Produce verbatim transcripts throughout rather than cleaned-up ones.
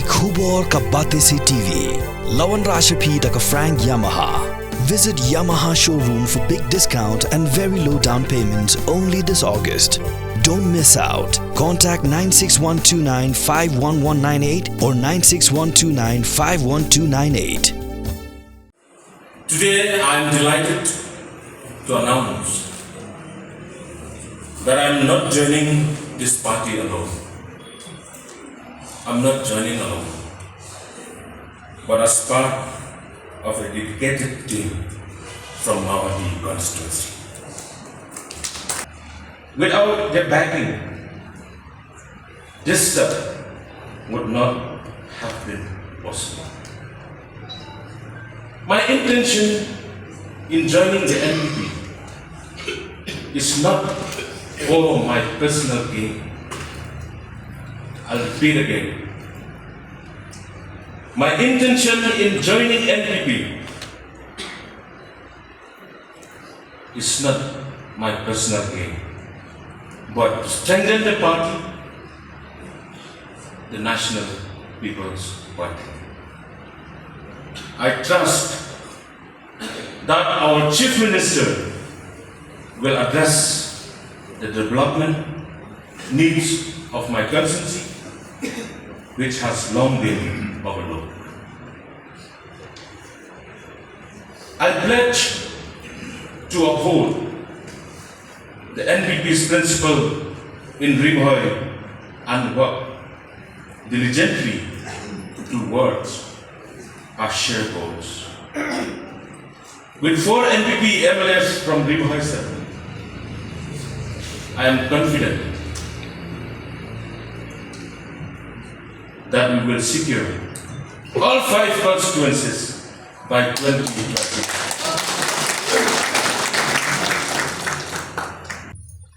Khubor ka Batesi T V. La wanrah sha phi da ka Frank Yamaha. Visit Yamaha showroom for big discount and very low down payments only this August. Don't miss out. Contact nine six one two nine five one one nine eight or nine six one two nine five one two nine eight. Today, I am delighted to announce that I am not joining this party alone. I'm not joining alone, but as part of a dedicated team from Mawhati constituency. Without their backing, this step would not have been possible. My intention in joining the N P P is not for my personal gain. I'll repeat again. My intention in joining N P P is not my personal gain, but to strengthen the party, the National People's Party. I trust that our Chief Minister will address the development needs of my constituency, which has long been overlooked. I pledge to uphold the N P P's principle in Ri Bhoi and work diligently towards our shared goals. With four N P P M L As from Ri Bhoi seven, I am confident that we will secure all five constituencies by twenty twenty.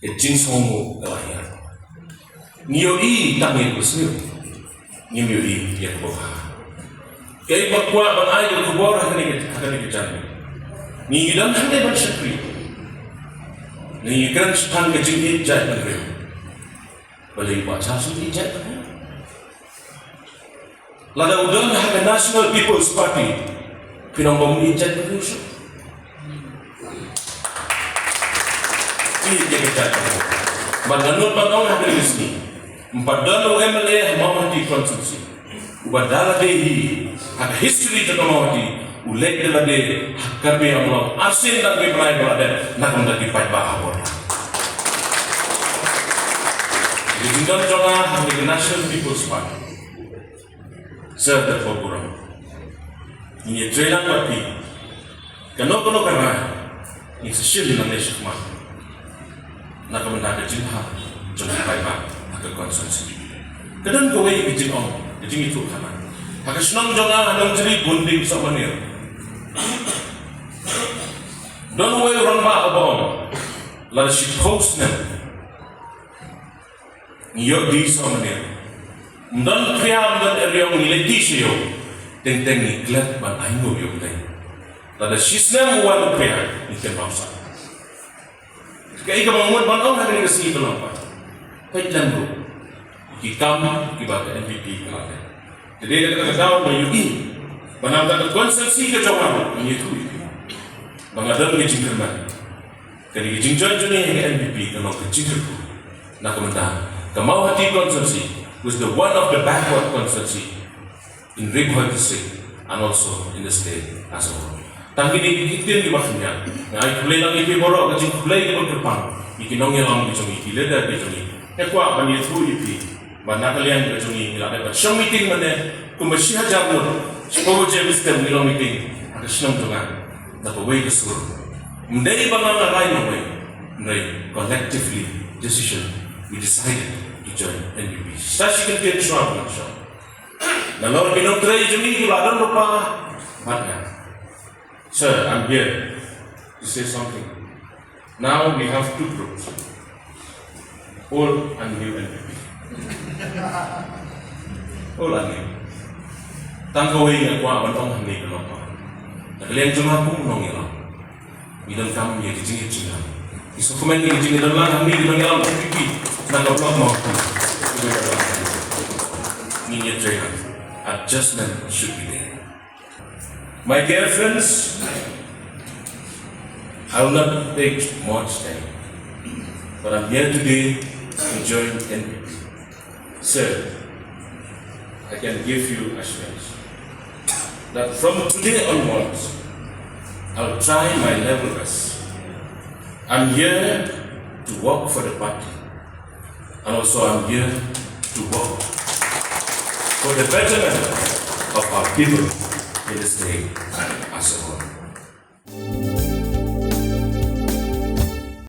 Ka jingsngew ka la hiar. Ngi ïohi tang ïa ka sniew. Ngim ïohi ïa ka bha. Kaei ba kwah ban ai ka khubor ha kane ka, ha kane ka janmiet. Ngi don hangne ban shakri. Ngi kren shaphang ka jingïeit jaitbynriew. Balei ba cha shu ïeit jaitbynriew? Lada u don ha ka National People's Party, phin ong ba um ïeit jaitbynriew shuh. Ïeit ïa ka jaitbynriew. Bad nga nud ban ong ha kane ka sngi, ym pat don u M L A ha Mawhati constituency uba da lade hi ha ka history jong ka Mawhati u leit da lade ha Karbi Anglong arsien da ki bnai ba la dep na ka bynta ki paidbah ha border. Ka jingdon jong nga ha ka National People's Party. Sir, da kyrpad burom, ngin ïa trei lang bad phi. Kano kano ka rai ngin sa shim nangne shakhmat na ka bynta ka jingbha jong ki paidbah ha ka constituency. Ka don kawei ka jingong, ka jingïathuhkhana. Ha ka shnong jong nga ha Nongjri, Bunding, Sohmynnier, don uwei u rangbah uba ong, lada shiphew snem ngi ïoh die Sohmynnier, ym don Phria, ym don Eriong, ngi leit die sha ïew. Teng teng ngi klet ban ainguh ïa U Blei. Lada shisnem u wan u Phria, ngi kynmaw sah. Kaei kaba nga mut ban ong ha kane ka sngi ka long ba, peit lem ruh ki kam kiba ka N P P ka la leh. Te dei da kata ka daw ba ïohi ba na ka constituency ka jong nga ruh ngi ïathuh ïa ki ba nga don ka jingkyrmen. Kane ka jingjoin jong ngi ha ka N P P ka long ka jingkyrkhu na ka bynta ka Mawhati constituency was the one of the backward constituency in Ri Bhoi district and also in the state as a whole. Tang kine ki ktien kiba khyndiat, nga ai khublei lang ïa phi baroh, ka jingkhublei kaba kyrpang ïa ki nongïalam ki jong ngi, ki leader ki jong ngi. Nga kwah ban ïathuh ïa phi ba na ka liang ka jong ngi, ngi la dep ban shong meeting mynne kumba shi hajar ngut, shiphew baje mynstep ngi long meeting ha ka shnong jong nga da kawei ka sur. Ym dei ba nga nga rai marwei, hynrei collectively decision, we decided to join N P P. Sa shi kyntien shuwa ba ngan shong. Nalor ki nongtrei jong ngi kiba don lypa bad nga. Sir, I'm here to say something. Now we have two groups. Old and new N P P. Old and new. Tang kawei nga kwah ban ong hangne ka long ba, na ka liang jong nga kum u nongïalam, ngi donkam ïa ka jingïeit jingïalang. Ngi sngewkmen ïa ka jingïadonlang hangne ka nongïalam N P P na ka block Mawhati. Ngin ïatrei lang. Adjustment should be there. My dear friends, I will not take much time, but I'm here today to join N P P. Sir, I can give you assurance that from today onwards, I'll try my level best. I'm here to work for the party, and also I'm here to work for the betterment of our people in the state as a whole.